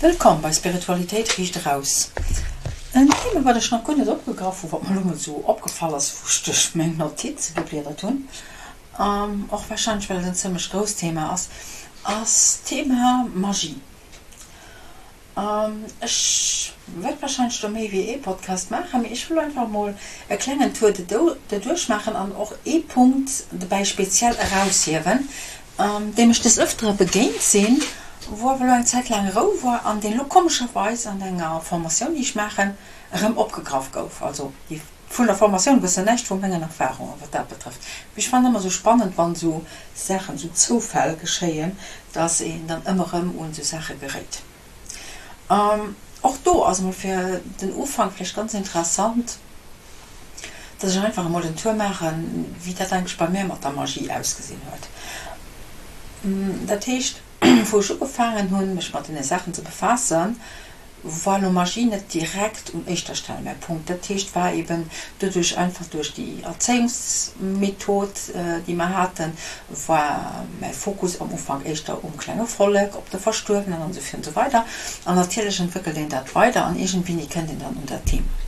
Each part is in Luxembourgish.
Wëllkomm bei Spiritualitéit riicht eraus. En Thema wat ech nach guer net opgegraff hu, wat mer elo mol esou opgefall ass wou ech duerch meng Notize gebliedert hunn, och warscheinlech well et en zëmmlech grousst Thema ass, ass d'Thema Magie. Ech wäert warscheinlech do méi wéi ee Podcast maachen, mee ech wëll einfach mol e klengen Tour doduerch maachen an och ee Punkt dobäi speziell eraushiewen, deem ech des Ëftere begéint sinn, wou awer elo eng Zäit laang Rou war an deen elo komescherweis an enger Formatioun, déi ech maachen, erëm opgegraff gouf. Also déi vun der Formatioun wëssen näischt vu mengen Erfarungen, wat dat betrëfft. Mee ech fannen ëmmer esou spannend, wann esou Saachen, esou Zoufäll geschéien, dass een dann ëmmer erëm un esou Saache geréit. Och do ass emol fir den Ufank vläicht ganz interessant, dass ech einfach emol den Tour maachen, wéi dat eigentlech bei mär mat der Magie ausgesinn huet. Dat heescht, wou ech ugefaangen hunn, mech mat deene Saachen ze befaassen, war elo Magie net direkt un éischter Stell mäi Punkt. Dat heescht, war eben doduerch einfach duerch déi Erzéiungsmethod, déi mer haten, war mäi Fokus am Ufank éischter um klenge Vollek, op de Verstuerwenen an esou vir an esou weider. An natierlech entwéckelt een dat weider an iergendwéini kënnt een dann un dat Thema.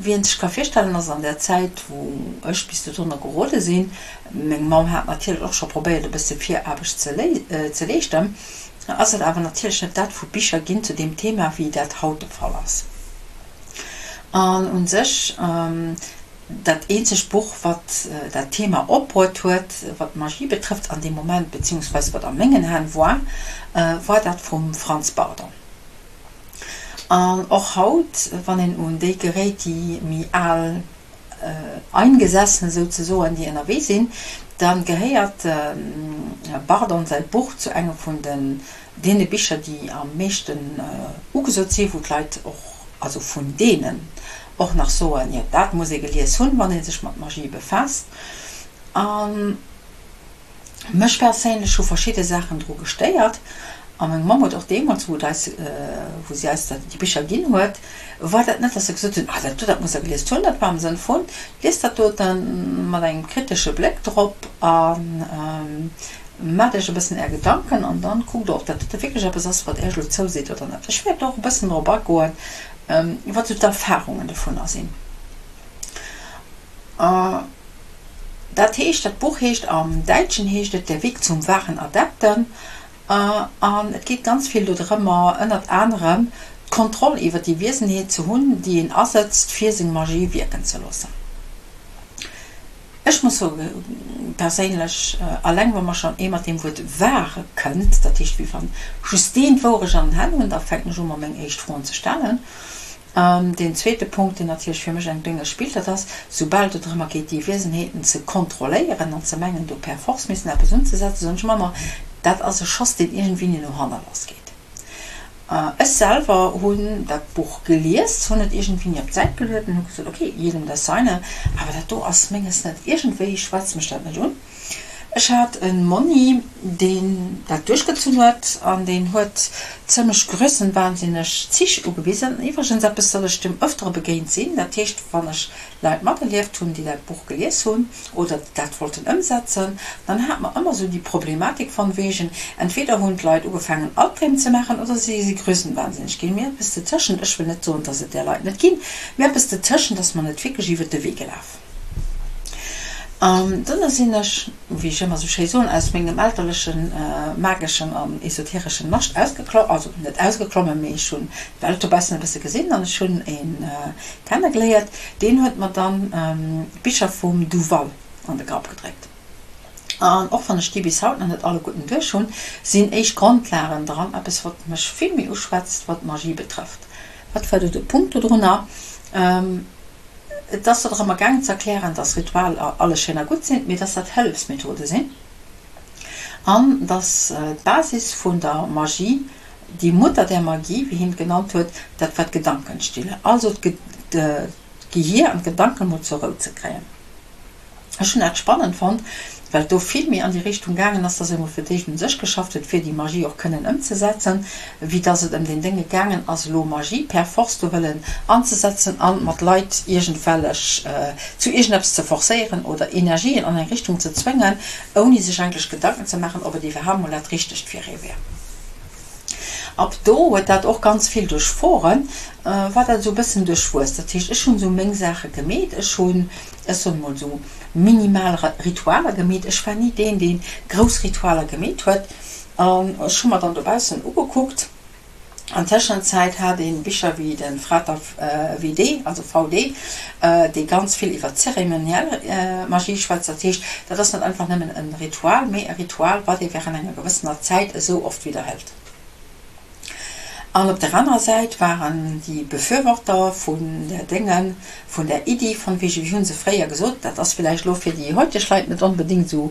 Wéi een sech ka virstellen, ass an där Zäit, wou ech bis dodrunner gerode sinn, meng Mamm hat natierlech och scho probéiert e bësse Viraarbecht ze leeschten, ass et awer natierlech net dat vu Bicher ginn zu deem Thema, wéi dat haut de Fall ass. An u sech dat eenzegt Buch, wat dat Thema opbruet huet, wat d'Magie betrëfft an deem Moment, beziehungsweise wat a mengen Hänn war, war dat vum Franz Bardon. An och haut, wann een un déi geréit, déi méi al Eingesessene souzesoen, déi ënnerwee sinn, da gehéiert dem Bardon säi Buch zu engem vun den deene Bicher, déi am meeschten ugesot sinn, wou d'Leit och, also vun deenen och nach soen, jo dat muss ee gelies hunn, wann ee sech mat Magie befaasst. An Mech perséinlech hu verschidde Saachen dru gestéiert a meng Mamm huet och deemools, wou et eis, wou si eis dat, déi Bicher ginn huet, war dat net, dass se gesot hunn, ah dat do, dat musst Der geliest hunn. Dat war am Sënn vun, liest dat dote mat engem kritesche Bléck drop a maacht Iech e bëssen Är Gedanken an dann kuckt Der, ob dat dote wierklech eppes ass, wat Iech elo zouseet oder net. Ech wäert do och e bëssen drop agoen, wat esou d'Erfarungen dovunner sinn. Dat heescht, dat Buch heescht, am Däitschen heescht et Der Weg zum wahren Adepten an et geet ganz vill dodrëmmer, ënnert anerem d'Kontroll iwwer déi Wiesenheet ze hunn, déi een asëtzt, fir seng Magie wierken ze loossen. Ech muss soe perséinlech, alleng wa mer schonn ee mat deem Wuert wahre kënnt, dat heescht wéi wann just deen d'Wourecht an den Hänn hunn, da fänken ech u mer meng éischt Froen ze stellen. An deen zweete Punkt, deen natierlech fir mech eng Dénge spillt, dat ass, soubal et dorëmmer geet, déi Wiesenheeten ze kontrolléieren an ze mengen, do per force missen eppes unzesetzen, soen ech mer ëmmer, dat ass e Schoss, deen iergendwéini no hanne lassgeet. Ech selwer hunn dat Buch gelies, hunn et iergendwéini op d'Säit geluet an hu gesot, okay, jedem das seine, awer dat do ass menges net, iergendwéi schwätzt mech dat net un. Ech hat e Monni, deen dat duerchgezunn huet, an deen huet zëmmlech grössenwahnsinneg Zich ugewisen. Iwwregens eppes, dat ech dem Ëftere begéint sinn. Dat heescht, wann ech Leit materlieft hunn, déi dat Buch gelies hunn oder dat wollten ëmsetzen, dann hat mer ëmmer esou déi Problematik von wegen, entweder hunn d'Leit ugefaangen Albdreem ze maachen oder si si grössenwahnsinneg ginn. Mee eppes dozëschent, ech wëll net soen, dass et där Leit net ginn, mee eppes dozëschent ass mer net wierklech iwwert de Wee gelaf. An dunne sinn ech, wéi ech ëmmer sou schéi soen, aus mengem elterlechen mageschen an esotereschen Nascht ausgeklomm, also net ausgeklommen, mee ech hunn d'Welt dobaussen e bësse gesinn an ech hunn ee kennegeléiert, deen huet mer dann d'Bicher vum Duval an de Grapp gedréckt. An och wann ech déi bis haut nach net alleguerten duerch hunn, sinn éischt Grondlagen dran, eppes wat mech vill méi uschwätzt, wat d'Magie betrëfft. Wat war do de Punkt dodrunner? Et ass do drëmmer gaangen ze erklären, dass Ritualer alles schéin a gutt sinn, mee dass dat Hëllefsmethode sinn an dass d'Basis vun der Magie, die Mutter der Magie, wéi hien et genannt huet, dat war d'Gedankenstille, also d'Gehier an d'Gedanken emol zur Rou ze kréien. Ech hunn dat spannend fonnt, well et do vill méi an déi Richtung gaangen ass, dass ee mol fir d'éischt un sech geschafft huet, fir déi Magie och kënnen ëmzesetzen, wéi dass et ëm deen Dénge gaangen ass, elo Magie per force do wëllen anzesetzen a mat Leit iergendwellech zu iergendeppes ze forcéieren oder Energien an eng Richtung ze zwéngen, ouni sech eigentlech Gedanken ze maachen, ob et iwwerhaapt mol dat Richtegt fir ee wär. Ab do huet dat och ganz vill duerch Foren, war dat esou e bëssen duerchwuess. Dat heescht, ech hunn esou meng Saache gemeet, ech hunn, ech soen emol esou minimal Ritualer gemeet. Ech war ni deen, dee grouss Ritualer gemeet huet. An ech hu mer dann dobaussen ugekuckt. An Tëschenzäit hat een Bicher wéi de Frater WD, also VD, dee ganz vill iwwer zeremoniell Magie schwätzt. Dat heescht, dat ass net einfach nëmmen e Ritual, mee e Ritual, wat ee während enger gewëssener Zäit esou oft widderhëlt. An op der anerer Säit waren déi Befürworter vun der Dénge, vun der Iddi von wegen, wéi hu se fréier gesot, dat ass villäicht elo fir déi heuteg Leit net onbedéngt esou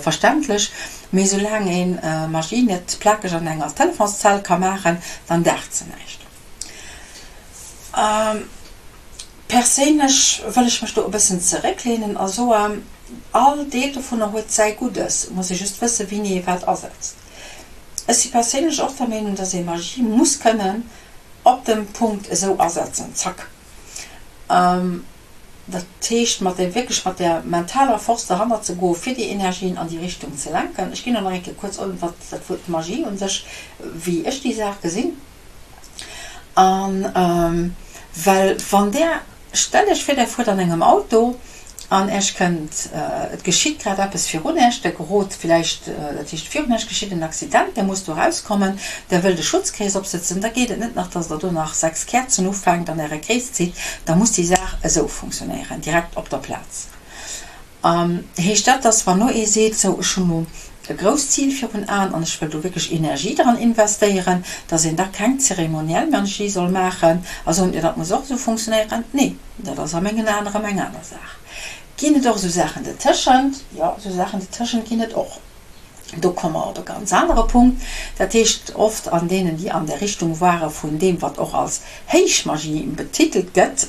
verständlech, Mee soulaang een Magie net plakeg an enger Telefonszell ka maachen, dann daacht se näischt. Perséinlech wëll ech mech do e bëssen zeréckleenen a soen, all Deel dovunner huet säi Guddes, et muss ee just wëssen, wéini ee wat asetzt. Ech si perséinlech och der Meenung, dass ee Magie muss kënnen op dem Punkt esou asetzen, zack. Dat heescht, mat där, wierklech mat där mentaler Force derhannert ze goen, fir déi Energien an déi Richtung ze lenken. Ech ginn och nach eng Kéier kuerz op wat dat Wuert Magie u sech, wéi ech déi Saach gesinn. A well wann där, stellt Iech vir, Der fuert an engem Auto an Iech kënnt, et geschitt grad eppes virun Iech, Der gerot villäicht, dat heescht virun Iech geschitt en Accident, Der musst do erauskommen, Der wëllt e Schutzkrees opsëtzen, da geet et net nach, dass Der do nach 6 Käerzen ufänkt an Äre Krees zitt, da muss déi Saach esou funktionéieren, direkt op der Plaz. Heescht dat, dass wann lo ee seet, sou ech hunn lo e grousst Zil virun Aen an ech wëll do wierklech Energie dran investéieren, dass een da keng zeremoniell Magie soll maachen a soen, jo dat muss och esou funktionéieren? Nee, dat ass a mengen Aen erëm eng aner Saach. Ginn et och esou Saachen dertëschent? Jo, esou Saachen dertëschent ginn et och. Do komme mer op e ganz anere Punkt. Dat heescht, oft an deenen, déi an der Richtung ware vun deem, wat och als Héichmagie betitelt gëtt,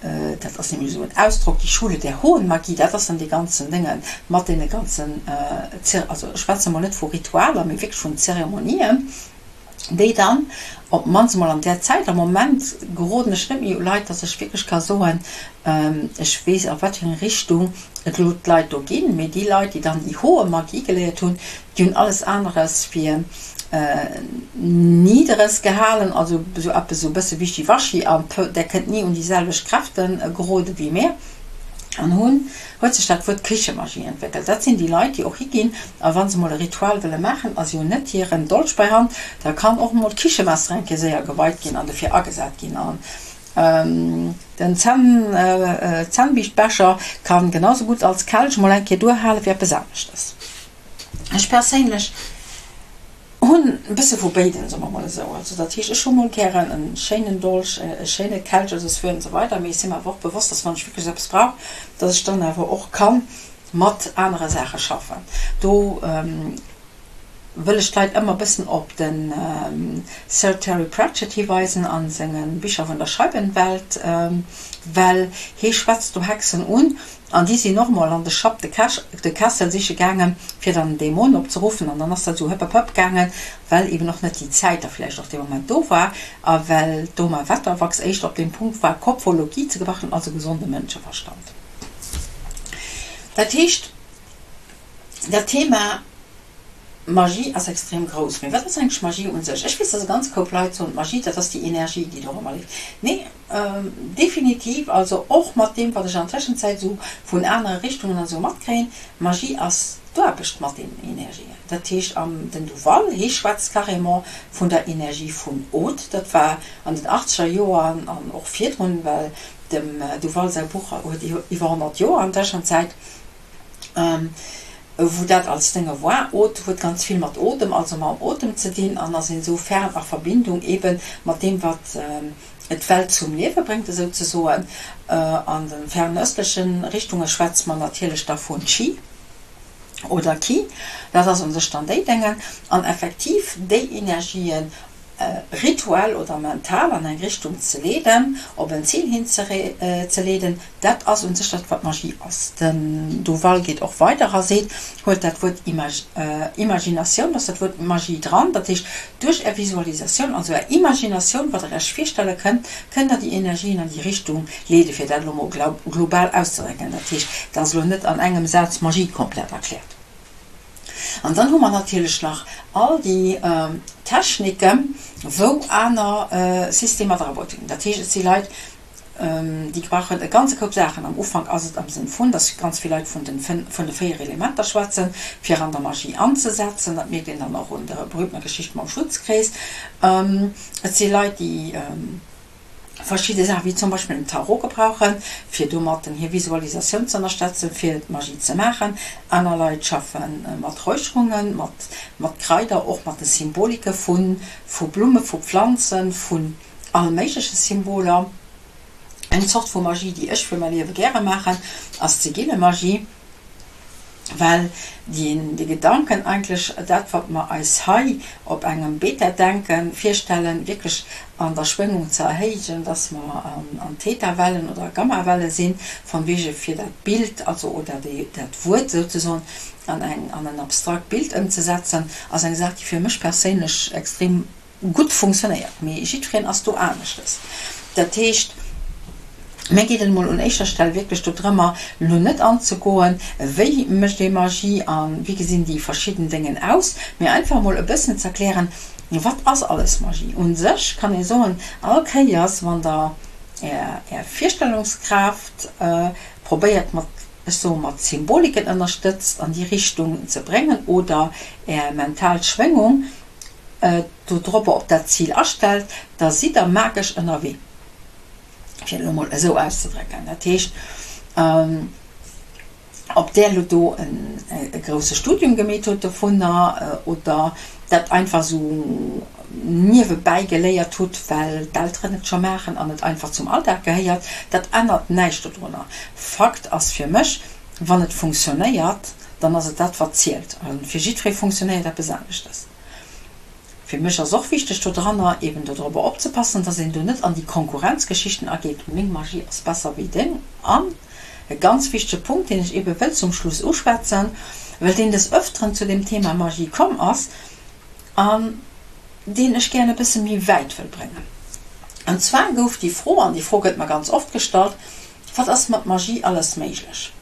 dat ass nämlech esou en Ausdrock, die Schule der hohen Magie, dat ass dann dee ganzen Dénge mat deene ganzen, also ech schwätze mol net vu Ritualer, mee wierklech vun Zeremonien, déi dann op d'mannst emol an där Zäit, am Moment geroden ech net méi u Leit, dass ech wierklech ka soen, ech weess a wat fir eng Richtung et elo d'Leit do ginn, mee déi Leit, déi dann déi hohe Magie geléiert hunn, déi hunn alles aneres fir Niederes gehalen, also esou eppes esou e bësse wischiwaschi an där kënnt ni un déi selwecht Kräfte gerode wéi mär an hunn huet sech dat Wuert Kichemagie entwéckelt. Dat sinn déi Leit, déi och higinn a wa se mol e Ritual wëlle maachen a si hunn net hiren Dolch bei Hand, da kann och mol d'Kichemesser eng Kéier séier geweit ginn an dofir agesat ginn. An den Zännbiischtbecher kann genau sou gutt als Kelch mol eng Kéier duerhale wéi eppes aneschtes. Ech perséinlech Hunn e bësse vu béiden, soe mer mol esou. Also dat heescht, ech hu mol gären e schéinen Dolch, e schéine Kelch, also Souffleur an esou weider, mee ech si mer awer och bewosst, dass wann ech wierklech eppes brauch, dass ech dann awer och ka mat anere Saache schaffen. Do wëll ech d'Leit ëmmer e bëssen op de Sir Terry Pratchett hiweisen a senge Bicher vun der Scheibenwelt, well hie schwätzt do Hexen un An déi sinn och mol an de Schapp de Kessel siche gaangen, fir dann den Dämon opzeruffen. An dann ass dat esou hëpp hëpp hëpp gaangen, well eben och net déi Zäit da vläicht och dee Moment do war a well d'Oma Wetterwachs éischter op deem Punkt war, Kopfologie ze gebrauchen, also gesonde Mënscheverstand. Dat heescht, dat Thema Magie ass extrem grouss. Mee wat ass eigentlech Magie un sech? Ech weess, dass e ganz Koup Leit soen, d'Magie, dat ass déi Energie, déi dorëmmer leeft. Nee, definitiv, also och mat deem, wat ech an Tëschenzäit esou vun anere Richtungen an esou matkréien, Magie ass d'Aarbecht mat den Energien. Dat heescht, an den Duval, hee schwätzt carrément vun der Energie vun Oth. Dat war an den achtzeger Joer an och virdrun, well dem Duval säi Buch huet iwwer 100 Joer an Tëschenzäit. Wou dat als Dénge war. Oth huet ganz vill mat Otem, also mam Otem ze dinn an ass insofern a Verbindung ebe mat deem, wat d'Welt zum Liewe bréngt, esou ze soen. An de fernöstleche Richtunge schwätzt man natierlech da vun Chi oder Ki. Dat ass u sech dann déi Déngen. An effektiv déi Energien rituell oder mental an eng Richtung ze leeden, op en Zil hin ze leeden, dat ass un sech dat, wat Magie ass. Den Duval geet och weider a seet, huelt dat Wuert Imaginatioun, do ass dat Wuert Magie dran, dat heescht, duerch Är Visualisatioun, also Är Imaginatioun, wat Der Iech virstelle kënnt, kënnt Der déi Energien an déi Richtung leeden, fir dat elo mol global auszedrécken. Dat heescht, et ass elo net an engem Saz Magie komplett erkläert. An dann hu mer natierlech nach all déi Techniken, wou aner Systemer dra bruet ginn. Dat heescht, et si Leit, déi brauchen e ganze Koup Saachen. Am Ufank ass et am Sënn vun, dass ganz vill Leit vun de vun de 4 Elementer schwätzen, fir an der Magie anzesetzen. Dat mierkt een dann och un der berühmtener Geschicht mam Schutzkrees. Et si Leit, déi verschidde Saachen, wéi zum Beispill den Tarot gebrauchen, fir domatten hir Visualisatioun ze ënnerstetzen, fir d'Magie ze maachen. Aner Leit schaffe mat Räucherungen, mat mat Kraider, och mat de Symbolike vu vu Blumme, vu Pflanzen, vun all méigleche Symboler. Eng Zort vu Magie, déi ech fir mäi Liewe gäre maachen, ass d'Sigillemagie, well déi Gedanken eigentlech dat, wat mer eis hei op engem Beta-Denke virstellen, wierklech an der Schwéngung ze erhéijen, dass mer an Theta-Wellen oder Gamma-Welle sinn, von wege fir dat Bild, also oder dat Wuert souzesoen an eng an en abstrakt Bild ëmzesetzen, ass eng Saach, déi fir mech perséinlech extrem gutt funktionéiert, mee jiddwereen ass do aneschtes. Dat heescht, mir geet et emol un éischter Stell wierklech do drëmmer, elo net anzegoen, wéi mécht ee Magie a wéi gesinn déi verschidden Déngen aus, mee einfach emol e bëssen ze erklären, wat ass alles Magie. U sech kann ee soen, all Kéiers wann Der Är Virstellungskraaft probéiert mat, ech soe mat Symboliken ënnerstëtzt an déi Richtung ze bréngen oder Är mental Schwéngung, dodropper op dat Zil astellt, da sidd der magesch ënnerwee, fir et elo mol esou auszedrécken. Dat heescht, ob där elo do e grousse Studium gemeet hutt dovunner oder dat einfach esou niewebäi geléiert hutt, well d'Elteren et scho maachen an et einfach zum Alldag gehéiert, dat ännert näischt dodrunner. Fakt ass fir mech, wann et funktionéiert, dann ass et dat wat zielt. A fir jiddweree funktionéiert eppes aneschtes. Fir mech ass och wichteg dodranner eben dodrobber opzepassen, dass een do net an déi Konkurrenzgeschichten ageet, meng Magie ass besser wéi deng. An e ganz wichtege Punkt, deen ech ebe wëll zum Schluss uschwätzen, well deen des Öfteren zu dem Thema Magie komm ass an deen ech gären e bësse méi wäit wëll bréngen. An zwar gouf déi Fro, an déi Fro gëtt mer ganz oft gestallt, Wat ass mat Magie alles méiglech?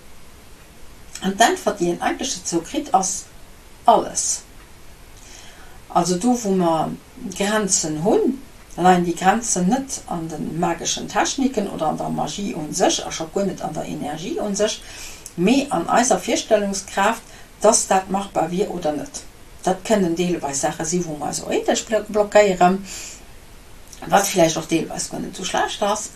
An d'Äntwert, déi een eigentlech dozou kritt, ass, Alles. Also do, wou mer Grenzen hunn, leien déi Grenzen net an de mageschen Techniken oder an der Magie u sech a scho guer net an der Energie u sech, mee an eiser Virstellungskraaft, dass dat machbar wier oder net. Dat kënnen deelweis Saache si wou mer eis och ethesch blockéieren. Wat vläicht och deelweis guer net esou schlecht ass.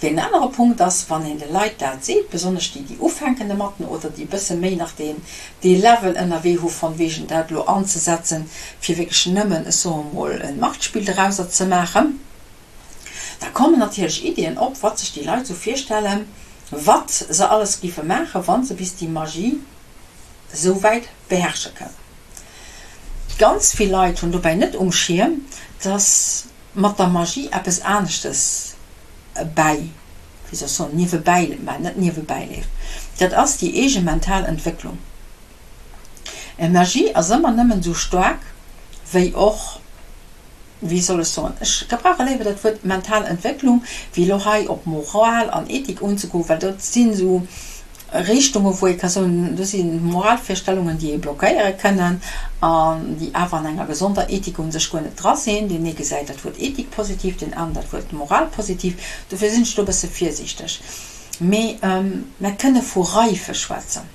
Deen anere Punkt ass, wann een de Leit dat seet, besonnesch déi, déi ufänken domatten oder déi e bësse méi nach deen, dee Level ënnerwee hu von wegen dat elo anzesetzen, fir wierklech nëmmen, ech soe mol, e Machtspill dorauser ze maachen, da kommen natierlech Iddien op, wat sech déi Leit esou virstellen, wat se alles géife maachen, wa se bis déi Magie esou wäit beherrsche kënnen. Ganz vill Leit hunn dobäi net um Schierm, dass mat der Magie eppes aneschtes bäi, wéi soll ech soen, niewebäi, mä net niewebäi leeft. Dat ass déi eege mental Entwécklung. Magie ass ëmmer nëmmen esou staark, wéi och wéi soll ech soen, ech gebrauche léiwer dat Wuert mental Entwécklung, wéi elo hei op Moral an Ethik unzegoen, well dat sinn esou Richtungen, wou ee ka soen, do si Moralvirstellungen, déi ee blockéiere kënnen an déi awer an enger gesonder Ethik u sech guer net dra sinn. Deen ee gesäit dat Wuert Ethik positiv, deen aneren dat Wuert Moral positiv. Dofir sinn ech do e bësse virsiichteg. Mee mer kënne vu Reife schwätzen.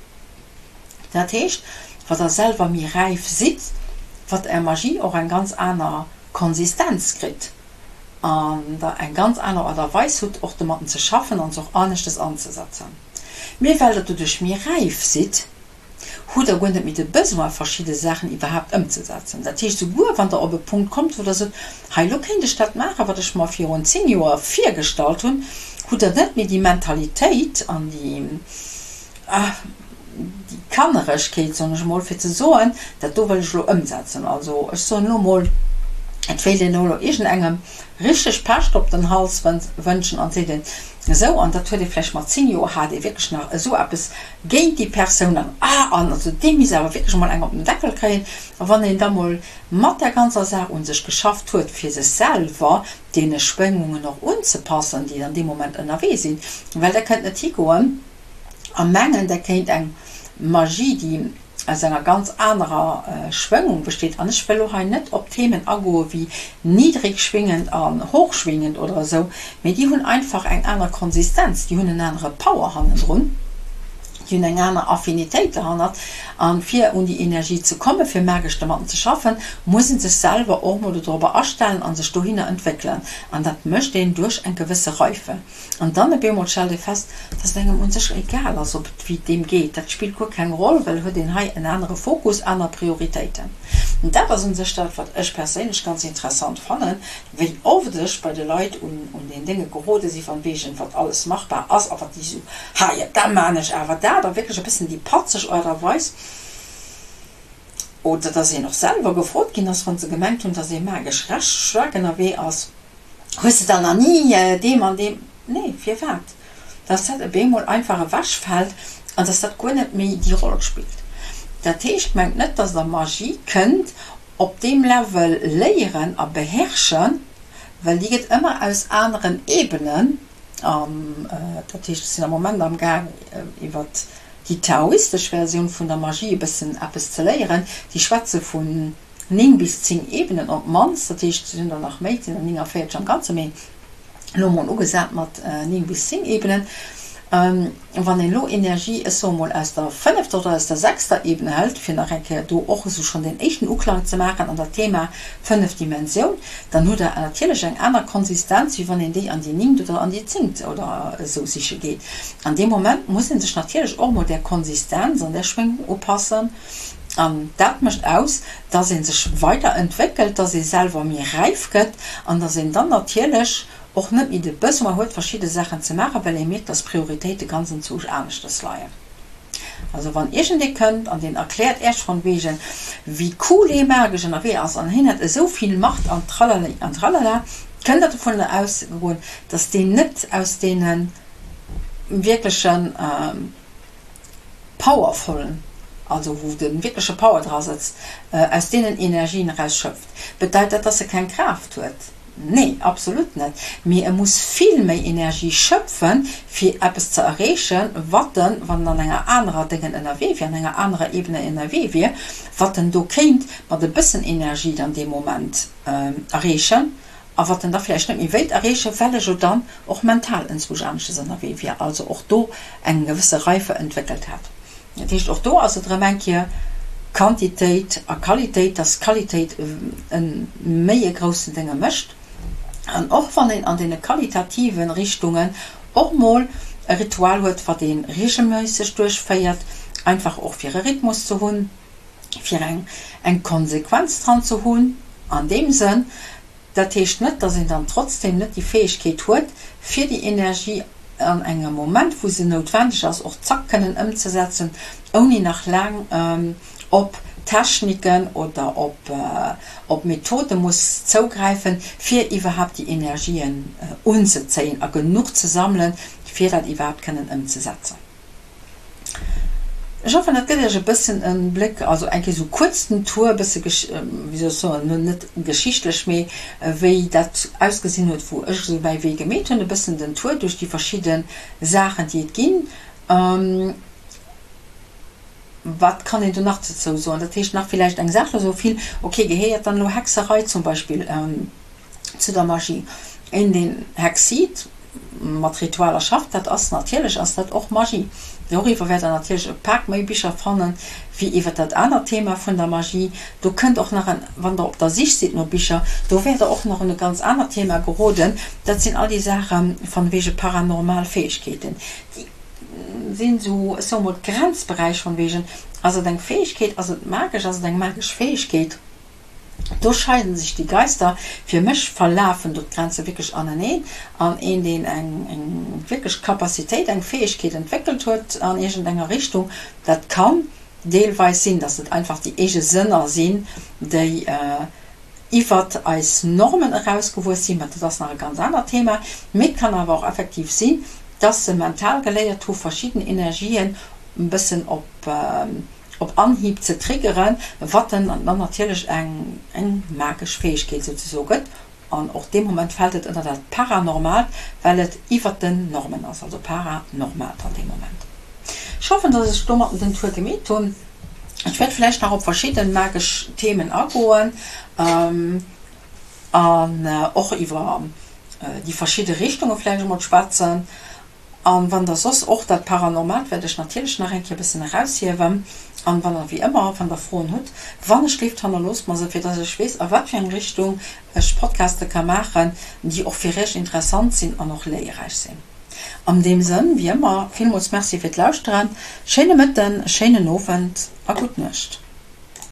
Dat heescht, wat der selwer méi räif sidd, wat är Magie och eng ganz aner Konsistenz kritt an der eng ganz aner Art a Weis hutt och domatten ze schaffen an se och aneschtes anzesetzen. Mee well der doduerch méi räif sidd, hutt der guer net méi de Besoin verschidde Saachen iwwerhaapt ëmzesetzen. Dat heescht, souguer wann der op e Punkt kommt, wou der sot, hei elo kéint ech dat maachen, wat ech mer virun 10 Joer virgestallt hunn, hutt der net méi déi Mentalitéit an déi, déi Kanneregkeet, soen ech emol, fir ze soen, dat do wëll ech elo ëmsetzen. Also ech soen elo emol, et wéilt een elo iergendengem richteg Pescht op den Hals wënschen an seet een esou, an dat huet ee vläicht mat 10 Joer hat ee wierklech nach esou eppes géint déi Persoun an ah an also dee misst awer wierklech emol eng op den Deckel kréien. A wann een da mol mat där ganzer Saach u sech geschafft huet, fir sech selwer deene Schwéngungen och unzepassen, déi dann dee Moment ënnerwee sinn, well Der kënnt net higoen, a mengen, der kéint eng Magie, déi aus enger ganz anerer Schwëngung besteet. An ech wëll elo hei net op Themen agoe wéi niddregschwingend an hochschwingend oder esou, mee déi hunn einfach eng aner Konsistenz, déi hunn en anere Power hannendrun, déi hunn eng aner Affinitéit derhannert. A fir un déi Energie ze kommen, fir magesch domatten ze schaffen, muss ee sech selwer och mol dodrobber astellen a sech dohinner entwéckelen. An dat mécht een duerch eng gewësse Reife. An dann op eemol stellt ee fest, dass et engem un sech egal ass, ob et wéi deem geet. Dat spillt guer keng Roll, well huet een hei en anere Fokus, aner Prioritéiten. An dat ass un sech dat, wat ech perséinlech ganz interessant fannen, wéi oft ech bei de Leit un un deen Dénge gerode si van wegen, wat alles machbar ass a wat déi esou, ha jo, da maan ech awer dat, a wierklech e bëssen déi patzeg Aart a Weis. Oder dass een och selwer gefrot ginn ass, wa se gemengt hunn, dass ee magesch recht staark ënnerwee ass. Hues de dann nach ni deem an deem. Nee, firwat? Dass dat op eemol einfach ewechfält an dass dat guer net méi déi Roll spillt. Dat heescht, mengt net, dass der Magie kënnt op deem Level léieren a beherrschen, well déi gëtt ëmmer aus aneren Ebenen, an dat heescht, ech sinn am Moment am Gaang iwwert déi taoistesch Versioun vun der Magie e bëssen eppes ze léieren, déi schwätze vun 9 bis 10 Ebenen op d'mannst, dat heescht, et sinn der nach méi, et sinn der 49 am Ganze, mee elo mol ugesat mat 9 bis 10 Ebenen. Wann een elo Energie, ech soe mol, aus der fënnefter oder aus der sechster Ebene hëlt, fir nach eng Kéier do och esou schonn deen éischten Uklang ze maachen an dat Thema fënnef Dimensioun, dann hutt Der natierlech eng aner Konsistenz, wéi wann een déi an déi néngt oder an déi zéngt oder esou siche geet. An deem Moment muss ee sech natierlech och mol där Konsistenz an där Schwéngung upassen. An dat mécht aus, dass ee sech weiderentwéckelt, dass ee selwer méi räif gëtt an dass een dann natierlech och net méi de Besoin huet, verschidde Saachen ze maachen, well ee mierkt, dass d'Prioritéite ganz enzwousch aneschtes leien. Also wann iergendee kënnt an deen erkläert Äech von wegen, wéi cool hee magesch ënnerwee ass an hien hätt esou vill Macht an tralali an tralala, kënnt Der dovunner ausgoen, dass deen net aus deene wierklechen, powervollen, also wou de wierkleche Power dra sëtzt, aus deenen Energien eraus schöpft. Bedeit dat, dass e keng Kraaft huet? Nee, absolut net. Mee e muss vill méi Energie schöpfen, fir eppes ze erreechen, wat en, wann en an enger anerer Déngen ënnerwee wier, an enger anerer Ebene ënnerwee wier, wat en do kéint mat e bëssen Energie dann dee Moment erreechen. A wat en da vläicht net méi wéilt erreechen, well e jo dann och mental enzwousch aneschters ënnerwee wier, also och do eng gewësse Reife entwéckelt hätt. Dat heescht, och do ass et erëm eng Kéier Quantitéit a Qualitéit, dass d'Qualitéit e méi e groussen Dénge mécht. An och wann een an deene qualitative Richtungen och mol e Ritual huet, wat ee regelméisseg duerchféiert, einfach och fir e Rhythmus ze hunn, fir eng eng Konsequenz dran ze hunn an deem Sënn. Dat heescht net, dass een dann trotzdem net déi Fäegkeet huet, fir déi Energie an engem Moment, wou se noutwendeg ass, och zack kënnen ëmzesetzen, ouni nach laang op Techniken oder op op Methode muss zougräifen, fir iwwerhaapt déi Energien unzezéien a genuch ze sammelen, fir dat iwwerhaapt kënnen ëmzesetzen. Ech hoffen dat gëtt iech e bëssen en Bléck, also eng Kéier esou kuerz den Tour, e bësse wéi soll ech soen, net geschichtlech, mee wéi dat ausgesinn huet wou ech esou mäi Wee gemeet hunn, e bëssen den Tour duerch déi verschidde Saachen déi et ginn. Wat kann een do nach dozou soen? Dat heescht nach villäicht eng Saach, esou vill, ok, gehéiert dann elo Hexerei zum Beispill Zu der Magie. Een deen Hexit, mat Ritualer schafft, dat ass natierlech ass dat och Magie. Doriwwer wäert der natierlech e Pak méi Bicher fannen, wéi iwwer dat anert Thema vun der Magie. Do kënnt och nach en, wann der op der Sich sidd no Bicher, do wäert der och nach un e ganz anert Thema geroden, dat sinn all déi Saache von wege paranormal Fäegkeeten. Déi sinn esou, ech soe mol, d'Grenzberäich von wegen, ass et eng Fäegkeet, ass et magesch, ass et eng magesch Fäegkeet? Do scheiden sech déi Geister. Fir mech verlafen do d'Grenze wierklech aneneen. An een, deen eng wierklech Capacitéit, eng Fäegkeet entwéckelt huet an iergendenger Richtung, dat kann deelweis sinn, datt et einfach déi eege Sënner sinn, déi iwwert eis Normen erausgewuess sinn, mä dat ass nach e ganz anert Thema. Mee et kann awer och effektiv sinn, datt se mental geléiert hu verschidden Energien e bëssen op op Anhieb ze triggeren, wat en dann natierlech eng eng magesch Fäegkeet souzesoe gëtt, an och dee Moment fält et ënner dat Paranormaalt, well et iwwert den Normen ass, also paranormaalt an deem Moment. Ech hoffen, dass ech domatten den Tour gemeet hunn. Ech wäert vläicht nach op verschidden magesch Themen agoen an och iwwer déi verschidde Richtunge vläicht emol schwätzen. An wann der soss och dat Paranormaalt wäert ech natierlech nach eng Kéier e bëssen eraushiewen. An wann der wéi ëmmer, wann der Froen hutt, wann ech léift, hannerloosst mer se, fir dass ech weess a wat fir eng Richtung ech Podcaste ka maachen, déi och fir iech interessant sinn an och léierräich sinn. An deem Sënn, wéi ëmmer, villmools Merci fir d'Lauschteren, schéine Mëtten, schéinen Owend a gutt Nuecht.